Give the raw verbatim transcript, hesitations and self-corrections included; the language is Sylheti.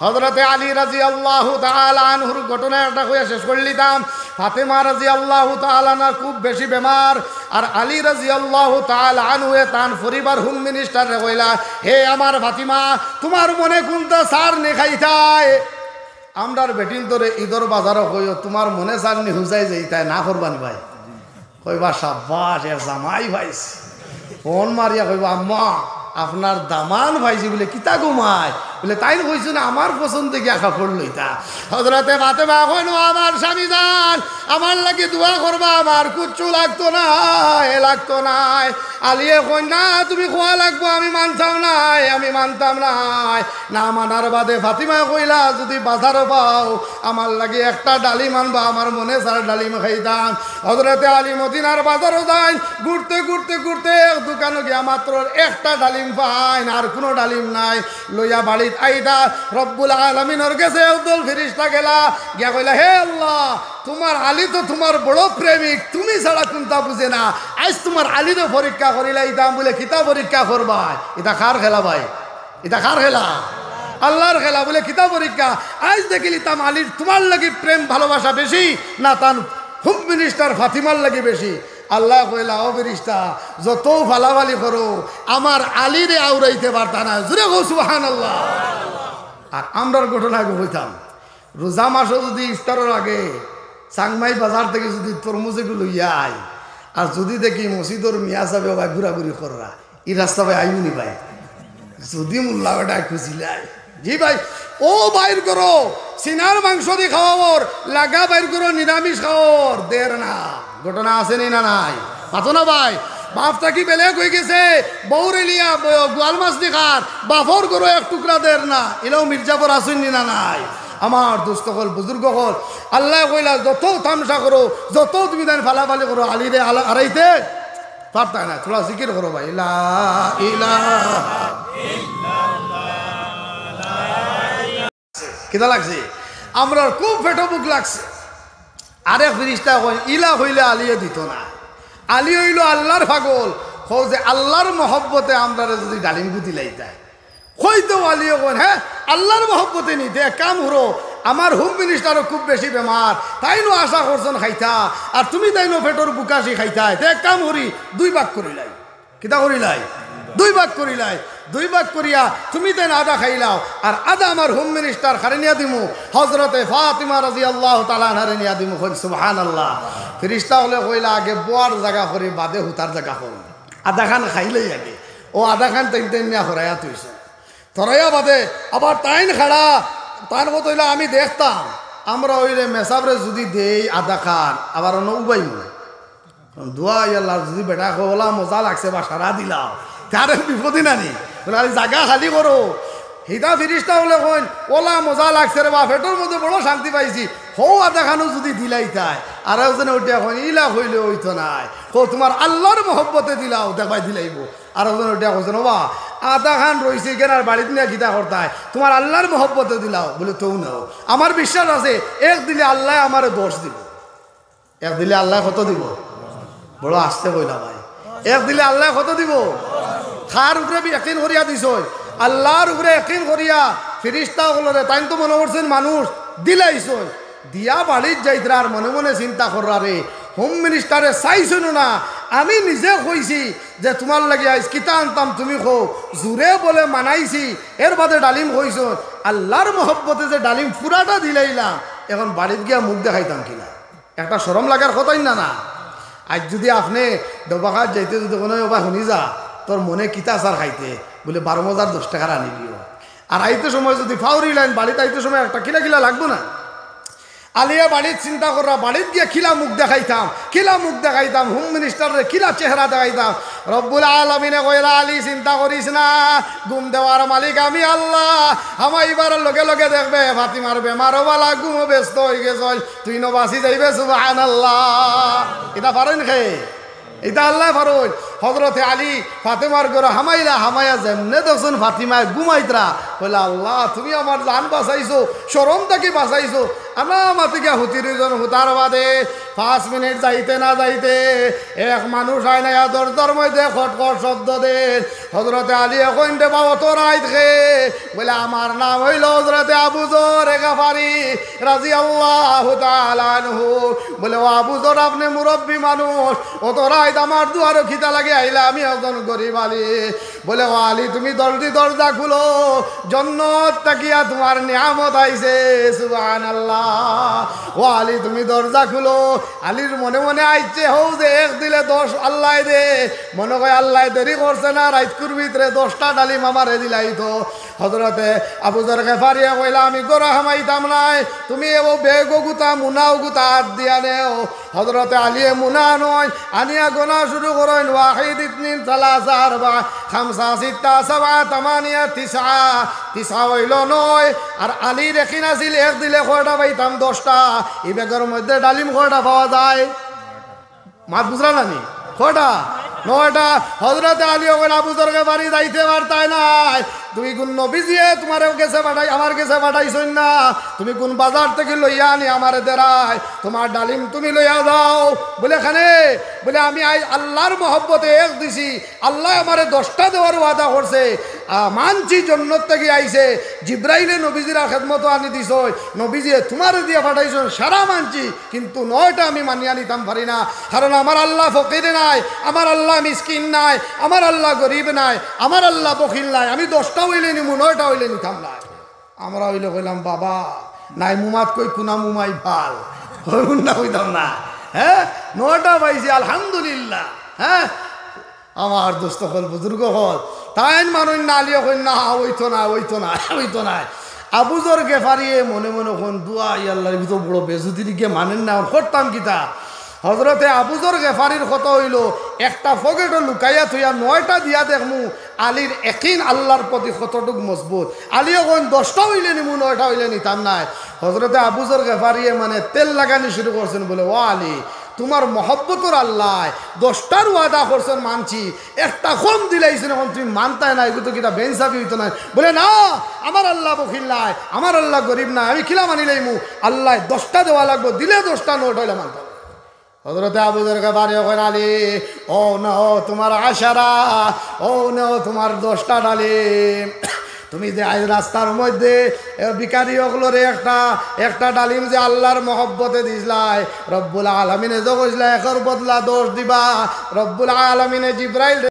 হযরতে আলী রাদিয়াল্লাহু তাআলা আনহুর ঘটনা একটা কইয়া শেষ করিলিতাম। ফাতেমা রাদিয়াল্লাহু তাআলা আনহা খুব বেশি বেমার, আর আলী রাদিয়াল্লাহু তাআলা আনহুয়ে তান পরিবার হোম মিনিস্টাররে কইলা, "হে আমার ফাতিমা, তুমার মনে কুনটা চার নি খাইতায়?" আমরার বেটিন্তরে ইদর বাজারো কইও, "তুমার মনে চার নি হুজাই যাইতায়, না করবা নি ভাই?" কইবা, "সাব্বাস, এর জামাই পাইছি।" ফোন মারিয়া কইবা, "আম্মা, আপনার দামান পাইছি।" বুলে, "কিতা গো মাই?" বুলে, "তাইন কইছইন আমার পছন্দে গিয়া কাপড় লইতা।" হযরতে ফাতেমা কইন, "ও আমার স্বামী জান, আমার লাগি দোয়া করবা, আমার কুচ্ছু লাগতো নায়, লাগতো নায়।" আলীয়ে কইন, "না, তুমি কওয়া লাগবো, আমি মানতাম নায়, আমি মানতাম নায়।" না মানার বাদে ফাতিমায় কইলা, "যুদি বাজারো পাও, আমার লাগি একটা ডালিম আনবা, আমার মনে চার ডালিম খাইতাম।" হযরতে আলী মদিনার বাজারো যাইন, ঘুরতে ঘুরতে ঘুরতে এক দোকানো গিয়া মাত্র একটা ডালিম পাইন, আর কুনু ডালিম নাই। লইয়া বাড়িত আইতা, রব্বুল আলামিনর গেছে একদল ফিরিস্তা গেলা, গিয়া কইলা, "হে আল্লাহ, তুমার আলী তো তুমার বড় প্রেমিক, তুমি ছাড়া কুনতা বুঝে না, আইজ তুমার আলীরে পরীক্ষা করিলাইতাম।" বুলে, "কিতা পরীক্ষা করবায়?" ইটা কার খেলা ভাই? ইটা কার খেলা? আল্লার খেলা। বুলে, "কিতা পরীক্ষা?" "আইজ দেখিলিতাম আলীর তুমার লাগি প্রেম ভালোবাসা বেশি না তান হোম মিনিস্টার ফাতিমার লাগি বেশি।" আল্লায় কইলা, "ও ফিরিস্তা, যতউ ফালাফালি করো, আমার আলীরে আওরাইতে পারতা না।" জুরে কও সুবহানাল্লাহ। আর আমরার ঘটনা আগে কইতাম, রোজা মাসো যুদি ইফতারর আগে চাংমাই বাজার থাকি যুদি তরমুজ এগু লইয়া আই, আর যুদি দেখি মসজিদর মিয়া সাবে ওবায় ঘুরাঘুরি কররা, ই রাস্তা বায় আইমু নি ভাই? যুদি মোল্লা বেটায় খুঁজিলায়, জি ভাই, ও বাইর করো, সিনার মাংস দি খাওয়াওর, লাগা বাইর করো, নিরামিষ খাওয়াওর, দের না। ঘটনা আছে নি না নাই? মাতো না ভাই। বাপ থাকি বেলেগ অইগেছে, বউরে লিয়া ব-, গোয়াল মাছ দি খার, বাপর ঘরো এক টুকরা দের না। ইলাও মির্জাফর আছইন নি না নাই? আমার দোস্ত অকল, বুজুর্গ অকল, আল্লায় কইলা, "যতউ তামশা করো, যতউ তুমি তাইন ফালাফালি করো, আলীরে আলা-, আরাইতে পারতায় না।" থুড়া জিকির করো ভাই, লা ইলাহা। কিতা লাগছে? আমরার খুব পেটো ভুক লাগছে। আরেক ফিরিস্তায় কইন, "ইলা কইলে আলীয়ে দিতো না। আলী অইলো আল্লার পাগল।" কও যে আল্লার মহব্বতে আমরারে যুদি ডালিমগু দিলাইতায়। কইতেউ আলীয়ে কইন, "হে, আল্লার মহব্বতে নি, তে এক কাম করো, আমার হোম মিনিস্টারও খুব বেশি বেমার, তাইনও আশা করছইন খাইতা, আর তুমি তাইনও পেটর ভুকাশি খাইতায়, তে এক কাম করি, দুই ভাগ করিলাই।" কিতা করিলাই? দুই ভাগ করিলাই। দুই ভাগ করিয়া তুমি তাইন আধা খাইলাও, আর আধা আমার হোম মিনিস্টার কারে নিয়া দিমু, হযরতে ফাতিমা রাদিয়াল্লাহু তাআলা আনহারে নিয়া দিমু। কইন সুবহানাল্লাহ। ফিরিস্তা অকলে কইলা, "আগে বওয়ার জাগা করি, বাদে হুতার জাগা করি।" আধাখান খাইলাই আগে, অউ আধাখান তাইন তাইন নিয়া হরাইয়া থইছে। থরাইয়া বাদে আবার তাইন খাড়া, তান কথা অইলা, "আমি দেখতাম, আমরা অইলে মেসাবরে যুদি দেই আধাখান, আবার অনো উবাইমু।" দোয়া, "ইয়া আল্লাহ, যুদি বেটায় কয়, 'ওলা মজা লাগছে বা সারা দিলাও,' তে আরো বিপদই না নি?" বুলে, "খালি জাগা খালি করো।" হিতা ফিরিস্তা অকলে কইন, "ওলা মজা লাগছে রে বা, পেটর মধ্যে বড় শান্তি পাইছি, হউ আধাখানও যুদি দিলাইতায়।" আর একজনে উঠিয়া কইন, "ইলা কইলে অইতো নায়, কও তুমার আল্লার মহব্বতে দিলাও, দেখবায় দিলাইবো।" আর একজনে উঠিয়া কইছইন, "ও বা, আধাখান রইছে, ইখান আর বাড়িত নিয়া কিতা করতায়, তুমার আল্লার মহব্বতে দিলাও।" বুলে, "তৌ নেও, আমার বিশ্বাস আছে, এক দিলে আল্লায় আমারে দশ দিবো।" এক দিলে আল্লায় কত দিবো? বড় আস্তে কইলা ভাই। এক দিলে আল্লায় কত দিবো? কার উপরে বি-, একিন করিয়া দিছইন? আল্লার উপরে একিন করিয়া ফিরিস্তা অকলরে, তাইন তো মনো করছইন মানুষ, দিলাইছইন। দিয়া বাড়িত যাইতরা আর মনে মনে চিন্তা কররা, "রে, হোম মিনিস্টারে চাইছইন না, আমি নিজে কইছি যে তুমার লাগি আইজ কিতা আনতাম তুমি কও, জুরে বলে মানাইছি, এর বাদে ডালিম কইছইন, আল্লার মহব্বতে যে ডালিম পুরাটা দিলাইলাম, এখন বাড়িত গিয়া মুখ দেখাইতাম কিলা?" একটা শরম লাগার কথাই না, না? আইজ যুদি আপনে ডবাঘাট যাইতে যুদি কইন, "ও বা হুনি যা, তোর মনে কিতা চার খাইতে?" বুলে, "বারো মজার দশ টেকার আনি দিও।" আর আইতে সময় যুদি ফাউরিলাইন, বাড়িত আইতে সময় একটা কিলা কিলা লাগবো না? আলিয়ে বাড়িত চিন্তা কররা, বাড়িত গিয়া কিলা মুখ দেখাইতাম, কিলা মুখ দেখাইতাম, হোম মিনিস্টাররে কিলা চেহারা দেখাইতাম। রব্বুল আলামিনে কইরা, "আলী, চিন্তা করিস না, ঘুম দেওয়ার মালিক আমি আল্লাহ।" হামাইবার লগে লগে দেখবে ফাতিমার বেমারও বালা, ঘুমও ব্যস্ত অইগেছইন। তুইনও বাঁচি যাইবে, সুবহানাল্লাহ। ইতা পারইন কে? ইতা আল্লায় পারইন। হযরতে আলী ফাতেমার ঘরো হামাইলা, হামাইয়া যেমনে দেখছইন ফাতিমায় ঘুমাইতরা, কইলা, "আল্লাহ, তুমি আমার জান বাঁচাইছো, শরম থাকি বাঁচাইছো, আনা মাতি গিয়া হুতির জন হুতার বাদে পাঁচ মিনিট যাইতে না যাইতে এক মানুষ আইন আইয়া দরজার মধ্যে খটখট শব্দ দেন। হজরতে আলী এখন দেবা অত রাইত খে বলে, "আমার নাম অইল হজরতে আবু জর গেফারি রাদিয়াল্লাহু তাআলা আনহু।" বলে, "ও আবু জর, আপনে মুরব্বী মানুষ, অত রাইত আমার দুয়ারো কিতা লাগি আইলা? আমি একজন গরিব আলী।" বলে, "ও আলী, তুমি জলদি দরজা খুলো, জন্নত থাকিয়া তুমার নিয়ামত আইছে।" সুবহানাল্লাহ। "ও আলী, তুমি দরজা খুলো।" আলীর মনে মনে আইছে, "হউ যে এক দিলে দশ আল্লায় দে, মনে কয় আল্লায় দেরি করছে না, রাইতকুর ভিতরে দশটা ডালিম আমারে দিলাইতো।" হজরতে আবু জর গেফারিয়ে কইলা, "আমি ঘরো হামাইতাম নায়, তুমি এ বেগও গুতা, মুনাও গুতা আত দিয়া নেও।" হজরতে আলীয়ে মুনা আনইন, আনিয়া গনা শুরু করইন, "ওয়াহিদ, ইতনিন, সালাসা, আরবা, খামসা, সিত্তা, সাবা, তামানিয়া, তিসা।" তিসা অইল নয়। আর আলীর একিন আছিল, এক দিলে কয়টা পাইতাম? দশটা। ই বেগর মধ্যে ডালিম কয়টা পাওয়া যায়? মাত বুঝলা না নি? কয়টা? নয়টা। হজরতে আলী অখন আবু জর গেফারি যাইতে পারতায় নায়। "তুমি কুন নবীজিয়ে তুমার গেছে পাঠাই, আমার গেছে পাঠাইছইন না? তুমি কুন বাজার থাকি লইয়া আনি আমারে দেরায়? তুমার ডালিম তুমি লইয়া যাও।" বলে, "কেনে?" বলে, "আমি আইজ আল্লার মহব্বতে এক দিছি, আল্লায় আমারে দশটা দেওয়ার ওয়াদা করছে, আ, মানছি, জন্নত থাকি আইছে, জিব্রাইলে নবীজির খেদমতো আনি দিছইন, নবীজিয়ে তুমারে দিয়া পাঠাইছইন, সারা মানছি।" কিন্তু নয়টা আমি মানিয়া নিতাম পারি না, কারণ আমার আল্লা ফকির নায়, আমার আল্লা মিসকিন নায়, আমার আল্লা গরিব নায়, আমার আল্লা বখিল নায়। আমি দশটা অইলে নিমু, নয়টা অইলে নিতাম নায়। আমরা অইলে কইলাম, "বাবা, নাই মুমাত কই কুনা মুমাই ফাল।" অইন না কইতাম না। হ্যাঁ, নয়টা পাইছি, আলহামদুলিল্লাহ। হ্যাঁ, আমার দোস্ত অকল, বুজুর্গ অকল, তাইন মানইন না, আলীয়ে কইন না, "অইতো না, অইতো না, অইতো না।" আবু জর গেফারিয়ে মনে মনে কইন, "দুয়া, ই আল্লার ভিতর বড় বেজুতি দিকে মানেন না, অখন করতাম কিতা?" হজরতে আবু জর গেফারির কথা অইল, "একটা পকেটো লুকাইয়া থইয়া নয়টা দিয়া দেখমু, আলীর একিন আল্লার প্রতি কতটুক মজবুত।" আলীয়ে কইন, "দশটা অইলে নিমু, নয়টা অইলে নিতাম নায়।" হজরতে আবু জর গেফারিয়ে মানে তেল লাগানি শুরু করছইন, বলে, "ও আলী, তুমার মহব্বতর আল্লায় দশটার ওয়াদা করছইন, মানছি, একটা কম দিলাইছইন, অখন তুমি মানতায় না, এগু তো কিতা বেইনসাফি অইতো নায়?" বলে, "না, আমার আল্লা বখিল নায়, আমার আল্লা গরিব নায়, আমি কিলা মানি লাইমু? আল্লায় দশটা দেওয়া লাগবো, দিলে দশটা, নয়টা অইলে মানতাম।" হজরতে আবু জর গেফারিয়ে কইন, "আলী, অউ নেও তুমার আশারা, অউ নেও তুমার দশটা ডালিম। তুমি যে আইজ রাস্তার মধ্যে, এ, ভিখারি অকলরে একটা, একটা ডালিম যে আল্লার মহব্বতে দিছলায়, রব্বুল আলামিনে যে কইছলা একর বদলা দশ দিবা, রব্বুল আলামিনে জিব্রাইল